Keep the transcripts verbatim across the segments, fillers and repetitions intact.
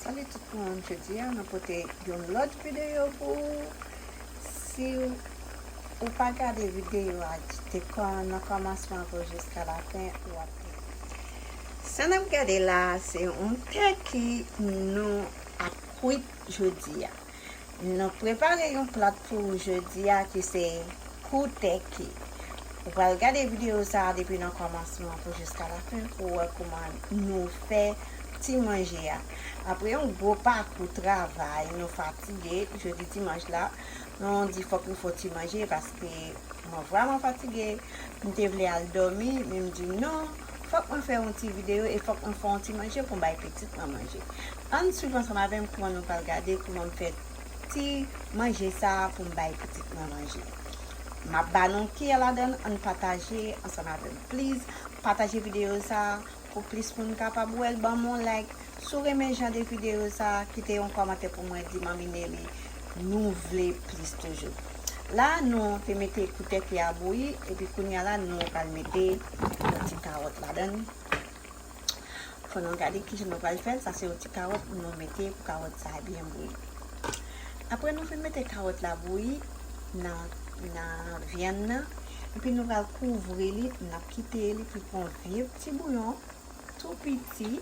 Salut tout moun, jodi a nou pote yon lòt videyo pou ou. Si ou pa gade videyo a de kò-, nan kòmansman pou jiska lafen, w ap. Sa n ap gade la, se yon tèki nou ap kwit jodi a. Nou prepare yon plat pou ou jodi a ki se kou tèki. Ou pral gade videyo sa a depi nan kòmansman pou jiska lafen pou w wè kouman nou fè ti manje a. Apre yon gwo pakou travay, nou fatige, jodi dimanch la, nou di fòk nou fè ti manje paske mwen vrèman fatige, m te vle al dòmi, men m di non, fòk mwen fè yon ti videyo e fòk mwen fè yon ti manje pou m bay pitit mwen manje. Ann swiv ansanm avè m kouman nou pral gade kouman m fè ti manje sa a pou m bay pitit mwen manje. M ap ba nou kiyè ladan l, ann pataje ansanm avè m. Please, pataje videyo sa a pou plis moun kapab wè l. Ban m yon like. Si w renmen jan de videyo sa a, kite yon kòmantè pou mwen, di Manmi Nelly, nou vle plis toujou. La, nou te mete kou tèki a bouyi, epi kounye a la, nou pral mete yon ti kawòt ladan l. Fò nou gade kijan nou pral fè l. Sa se yon ti kawòt nou mete pou kawòt sa a byen bouyi. Apre nou fin mete kawòt la bouyi nan, nan vyann nan, epi nou pral kouvri li, n ap kite li pou l pran vye ti bouyon tou piti.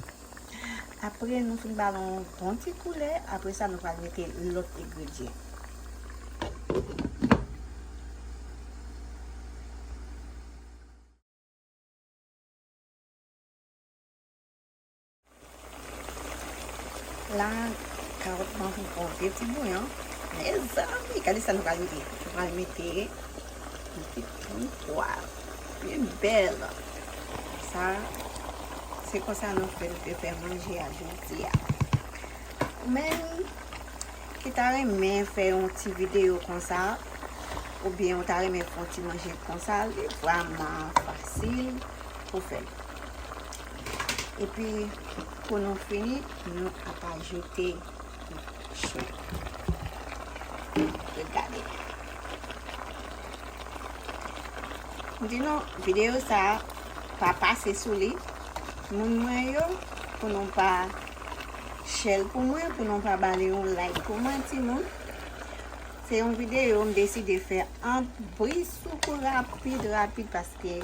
Apre nou fin ba l yon bon ti koulè, apre sa nou pral mete lòt engredyan. La, kawòt mwen fin pran vye ti bouyon. Mezanmi, gade sa nou pral mete. Nou pral mete yon ti poud pwav. Byen bèl. Sa, se konsa nou fè, nou te fè manje a jodi a. Ou menm ki ta renmen fè yon ti videyo konsa, oubyen ou ta renmen fè yon ti manje konsa, li vrèman fasil pou fè l. Epi, pou nou fini, nou ap ajoute shrimp. Regade. M di nou, videyo sa a pa pase sou li. Moun mwen yo, pou nou pa share l pou mwen, pou nou pa ba li yon like pou mwen, timoun. Se yon videyo m deside fè an bri sou kou, rapid, rapid, paske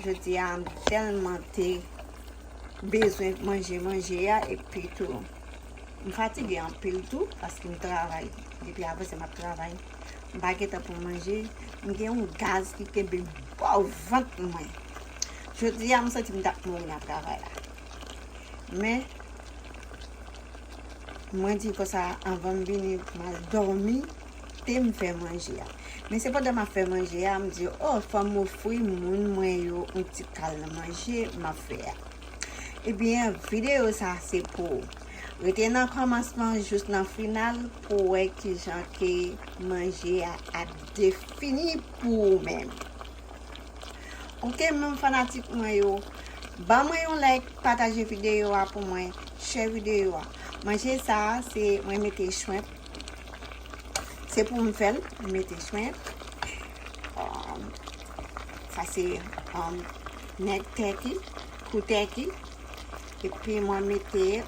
jodi a m tèlman te bezwen manje, manje a, epi tou, m fatige anpil tou, paske m travay. Depi avanyè m ap travay. M pa gentan pran manje. M gen yon gaz ki kenbe m bò vant mwen. Jodi a, m santi m t ap mouri nan travay la. Men, mwen di konsa, anvan m vini, m al dòmi, te m fè manje a. Men se pandan m ap fè manje a, m di, oh, fò m ofri moun mwen yo yon ti kal nan manje m ap fè a. Ebyen, videyo sa se pou ou. Rete nan kòmansman jous nan final pou wè kijan ke manje a ap defini pou ou menm. Ok, menm fanatik mwen yo, ban mwen yon like, pataje videyo a pou mwen, share videyo a. Manje sa a, se mwen mete shrimp. Se pou m fè l, m mete shrimp. Um, sa se, um, neck turkey, kou tèki. Epi mwen mete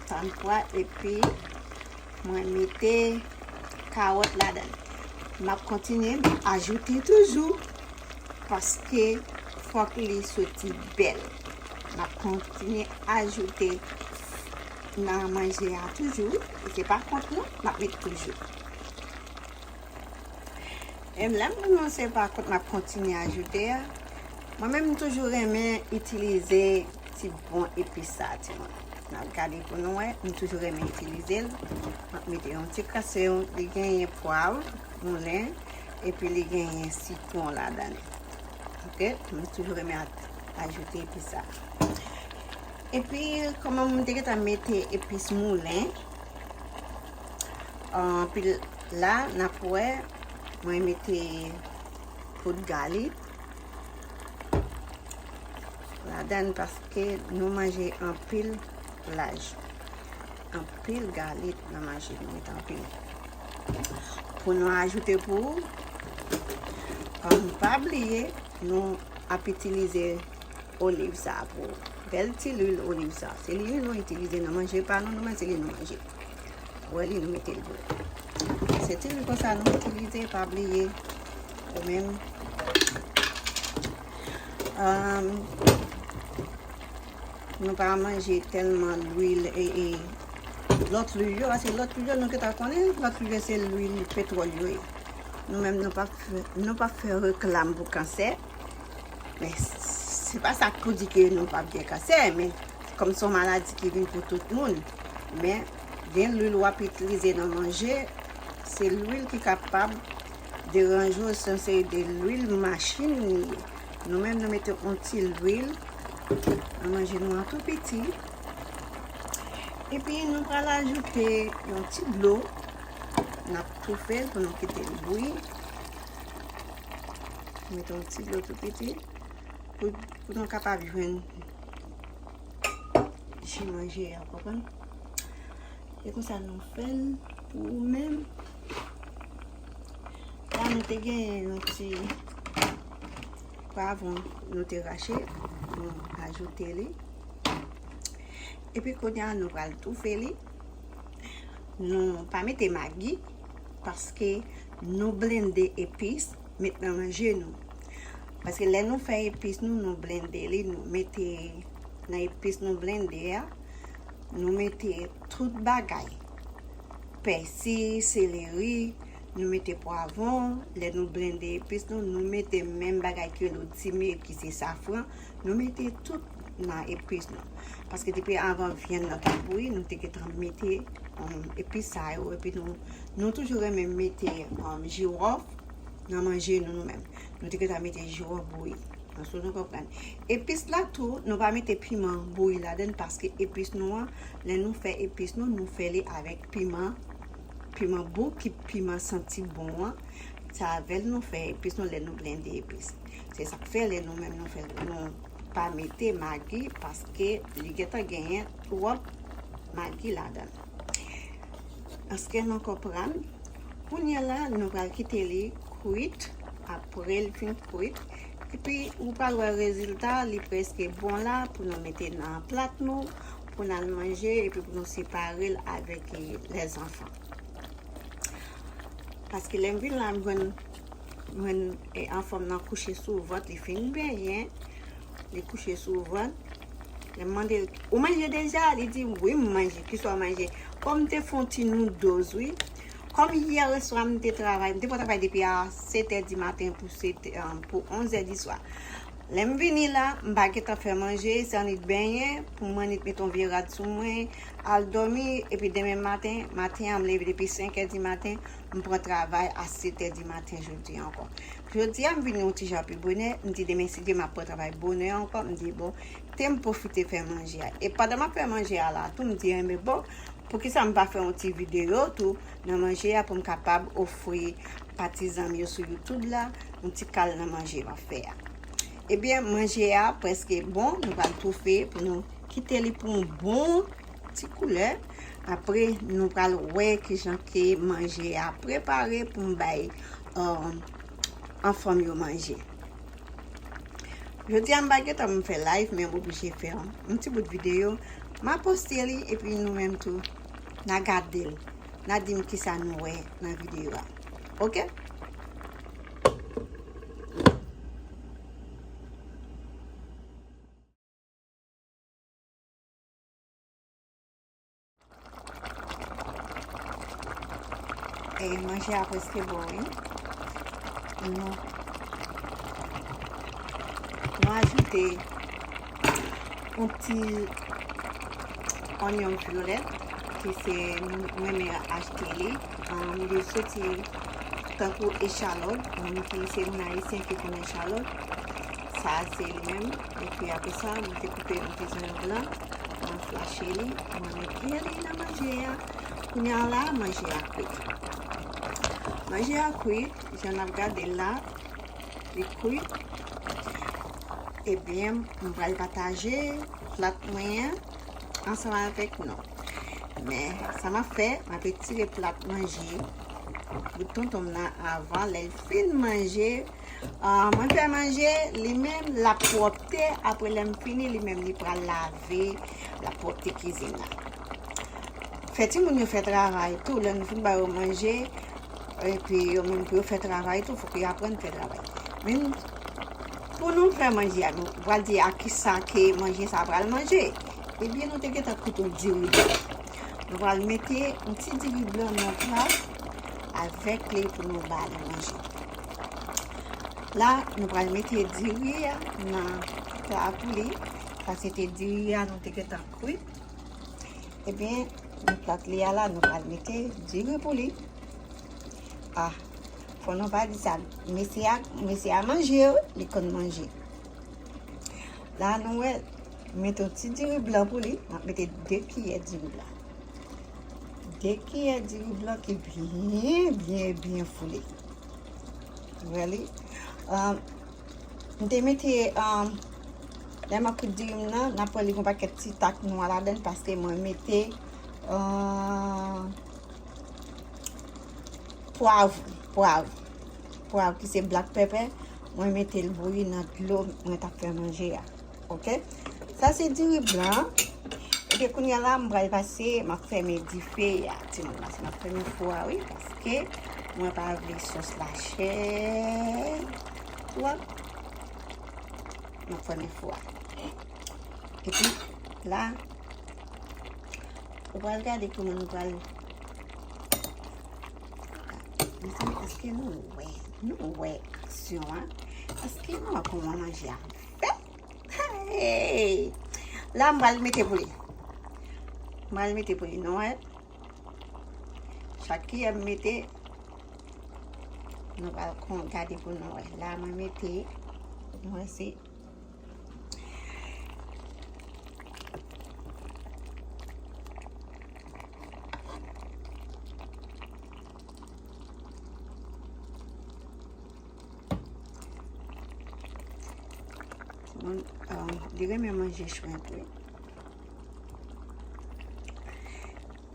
tann pwa, epi mwen mete kawòt ladan l. M ap kontinye ajoute toujou, paske fòk li soti bèl. M ap kontinye ajoute nan manje a toujou. E se pa kont non, m ap met toujou. E lè m pwononse pa kont m ap kontinye ajoute a, mwen menm m toujou renmen itilize ti bon epis sa, timoun. N ap gade pou nou wè, m toujou renmen itilize l. M ap mete yon ti kras, se yon, li genyen pwav, moulen, epi li genyen sitwon ladan l. Ok, m toujou renmen a-, ajoute epis sa. Epi, kòman m te gentan mete epis moulen, anpil la, n ap wè, mwen mete poud galik ladan l paske nou manje anpil laj. Anpil galik nan manje nou, met anpil. Pou nou ajoute pou, um, pa bliye, nou ap itilize oliv sa pou ou. Ok, bèl ti lwil oliv sa. Se li nou itilize nan manje pa nou, nou menm se li nou manje. Ou wè li, nou mete l vre. Se ti lwil konsa nou itilize, pa bliye, ou menm. Ahn, nou pa manje tèlman lwil e, e lòt lwil yo, paske lòt lwil yo, nou gentan konnen, lòt lwil yo se lwil petwòl yo ye. Nou menm, nou p ap fè, nou p ap fè reklam pou kansè, men se pa sa k pou di ke nou p ap gen kansè, men kòm se yon maladi ki vin pou tout moun, men gen lwil w ap itilize nan manje, se lwil ki kapab deranje w, se yon seri de lwil machin li ye. Nou menm, nou mete yon ti lwil nan manje nou an tou piti. Epi, nou pral ajoute yon ti dlo. N ap toufe l pou nou kite l bouyi. Mete yon ti dlo tou piti pou, pou nou kapab jwenn ji manje a, w konprann? E konsa nou fè l pou ou menm. La, nou te gen yon ti pwavwon, nou te rache, nou ajoute li. Epi kounye a, nou pral toufe li. Nou pa mete magi, paske nou blende epis, met nan manje nou. Paske lè nou fè epis nou, nou blende li, nou mete nan epis nou blende a, nou mete tout bagay. Pèsi, seleri, nou mete pwavwon, lè nou blende epis nou, nou mete menm bagay ki rele w timen, ki se safran, nou mete tout nan epis nou. Paske depi anvan vyann nan ta bouyi, nou te gentan mete, um, epis sa yo, epi nou, nou toujou renmen mete, um, jiwòf nan manje nou, nou menm. Nou te gentan mete jiwòf bouyi. Èske nou konprann? Epis la tou, nou pa mete piman bouyi ladan l, paske epis nou an, lè nou fè epis nou, nou fè li avèk piman, piman bouk, ki piman santi bon an. Se avè l nou fè epis nou lè nou blende epis. Se sa k fè lè nou menm nou fè, nou pa mete magi, paske li gentan genyen twòp magi ladan l. Èske nou konprann? Kounye a la, nou pral kite li kwit. Apre l fin kwit, epi ou pral wè rezilta, li prèske bon la pou nou mete nan plat nou, pou n al manje, epi pou nou separe l avèk, eh, lèzanfan. Paske lè m vin la, m jwenn, m jwenn, eh, anfan m nan kouche sou vant, li fin benyen, li kouche sou vant. Lè m mande l, "Ou manje deja?" Li di, "Wi, m manje. Kisa w manje?" Kòm m te fè yon ti noodles, wi. Kòm yè oswa m te travay, m te pran travay depi a sèt è di maten pou sèt, um, pou onz è di swa. Lè m vini la, m pa gentan fè manje, se annik benyen, pou m annik met yon vye rad sou mwen, al dòmi, epi demen maten, maten an, m leve depi senk è di maten, m pran travay a sèt è di maten jodi a ankò. Jodi a, m vini yon ti jan pi bonè, m di demen, si Dye, m ap pran travay bonè ankò, m di, bon, te m pwofite fè manje a. E pandan m ap fè manje a la, tou, m di, enben, bon, poukisa m pa fè yon ti videyo tou nan manje a pou m kapab ofri pa ti zanmi yo sou YouTube la, yon ti kal nan manje m ap fè a. Ebyen, manje a prèske bon, nou pral toufe pou nou kite li pou yon bon ti koulè. Apre, nou pral wè kijan ke manje a prepare pou m bay, um, anfan m yo manje. Jodi a, m pa gentan m fè live, men m oblije fè yon, yon ti bout videyo. M a poste li, epi nou menm tou, n a gade l. N a di m kisa nou wè nan videyo a. Oke? E manje a prèske bon, wi. Nou, nou ajoute yon ti onyon vyolèt, ki se, nou renmen achte li. An, li soti tankou echalòt, moun ki se moun ayisyen ki konn echalòt. Sa a se li menm. Epi apre sa, nou te koupe yon ti zonyon blan, mwen flache li, mwen mete li nan manje a. Kounye a la, manje a kwit. Manje a kwit, jan n ap gade l la, li kwit. Ebyen, m pral pataje plat mwen an ansanm avèk nou. Men, sa m ap fè, m ap etire plat manje Bout tonton m nan avan, lè l fin manje, ah, mwen fè manje, li menm l ap pwòpte, apre lè m fini, li menm li pral lave, l ap pwòpte kizin nan. Fè timoun yo fè travay tou, lè nou fin ba yo manje, epi yo menm pou yo fè travay tou, fòk yo aprann fè travay. Men, pou nou fè manje a, nou pral di a kisa ke manje sa pral manje. Ebyen, nou te gentan koute yon diri blan. Nou pral mete yon ti diri blan nan pla avèk li pou nou ba li manje. La, nou pral mete diri a nan pla pou li. Sa se te diri a nou te gentan kwit. Ebyen, nan plat li a la, nou pral mete diri pou li. Ah, fò nou pa di sa. Mesye a, mesye a manje, wi, li konn manje. La, nou wè, mete yon ti diri blan pou li. M ap mete de kiyè diri blan. De kiyè diri blan ki byen, byen, byen foule. Wè li. Um, m te mete, um, lè m ap kwit diri m nan, n ap wè li gon pakèt ti tak nwa ladan l paske mwen mete, um, pwav, pwav, pwav ki se black pepper, mwen mete l bouyi nan dlo mwen t ap fè manje a. Ok? Sa se diri blan. Epi kounye a la, m pral pase, m ap fèmen dife a, timoun, paske m ap fèmen fou a, wi, paske mwen pa vle sòs la chè twòp. M ap fèmen fou a. Epi, la, ou pral gade kòman nou pral. Mezanmi, èske nou wè? Nou wè aksyon an? Èske nou wè kòman manje a fèt? Hey! La, m pral mete pou li. M pral mete pou li, nou wè. Chak kiyè m mete, nou pral kon gade pou nou wè. La, mwen mete, nou wè, se Moun, um, li renmen manje shrimp, wi.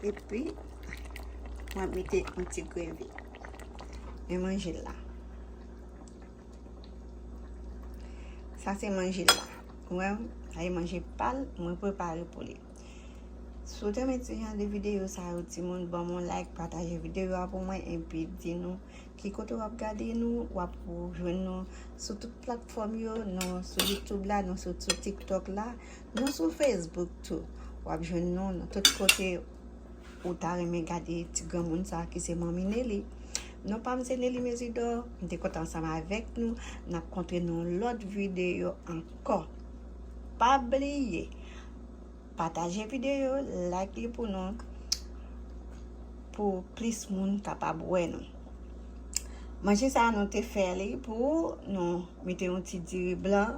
Epi, mwen mete yon ti gravy. Men manje l la. Sa se manje l la. Ou wè, sa e manje pa l, mwen prepare pou li. Si w te renmen ti jan de videyo sa yo, timoun, ban m yon like, pataje videyo a pou mwen, epi di nou ki kote w ap gade nou, w ap jwenn nou sou tout platfòm yo, nou sou YouTube la, nou sou, sou TikTok la, nou sou Facebook tou. W ap jwenn nou nan tout kote ou ta renmen gade ti granmoun sa ki se Manmi Nelly. Non pa m se Nelly Mezidor, m te kontan ansanm avèk nou, n ap kontre nan lòt videyo ankò. Pa bliye, pataje videyo, like li pou nou, pou plis moun kapab wè nou. Manje sa a nou te fè li pou nou mete yon ti diri blan,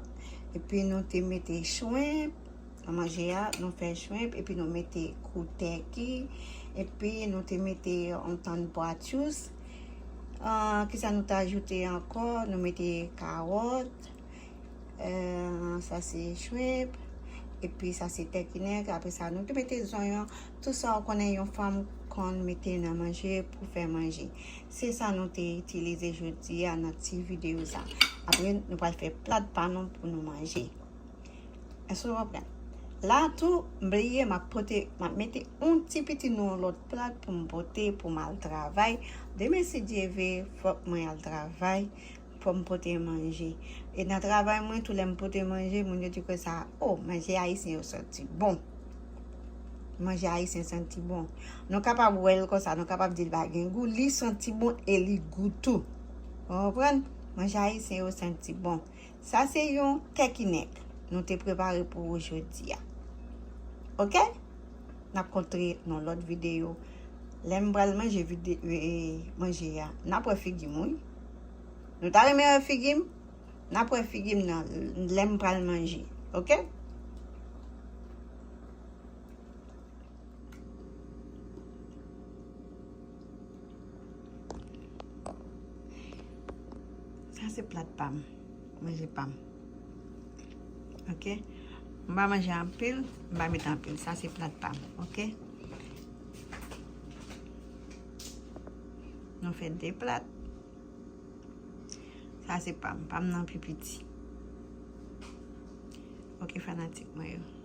epi nou te mete shrimp nan manje a, nou fè shrimp, epi nou mete kou tèki, epi nou te mete yon tann pwa tchous. Ah, kisa nou te ajoute ankò? Nou mete kawòt, eh, sa se shrimp, epi sa se tèki nèg. Apre sa, nou te mete zonyon, tout sa w konnen yon fanm konn mete nan manje pou fè manje. Se sa nou te itilize jodi a nan ti videyo sa. Apre, nou pral fè plat pa nou pou nou manje. Èske w konprann? La tou, m bliye, m ap pote, m ap mete yon ti piti nan yon lòt plat pou m pote, pou m al travay. Demen, si Dye ve, fòk mwen al travay, fòk m pote manje. E nan travay mwen tou, lè m pote manje, moun yo di konsa, "O, manje ayisyen yo santi bon. Manje ayisyen santi bon." Nou kapab wè l konsa, nou kapab di l pa gen gou, li santi bon e li gou tou. Ou konprann? Manje ayisyen yo santi bon. Sa se yon tèki nèg nou te prepare pou ou jodi a. Ok? N ap kontre nan lòt videyo. Lè m pral manje vide-, e, manje a, n ap wè figi m, wi. Nou ta renmen wè figi m? N ap wè figi m nan lè m pral manje. Ok? Sa se plat pa m. Manje pa m. Ok? M pa manje anpil, m pa met anpil. Sa se plat pa m. Ok? Nou fè de plat. Sa se pa m, pa m nan pi piti. Ok, fanatik mwen yo.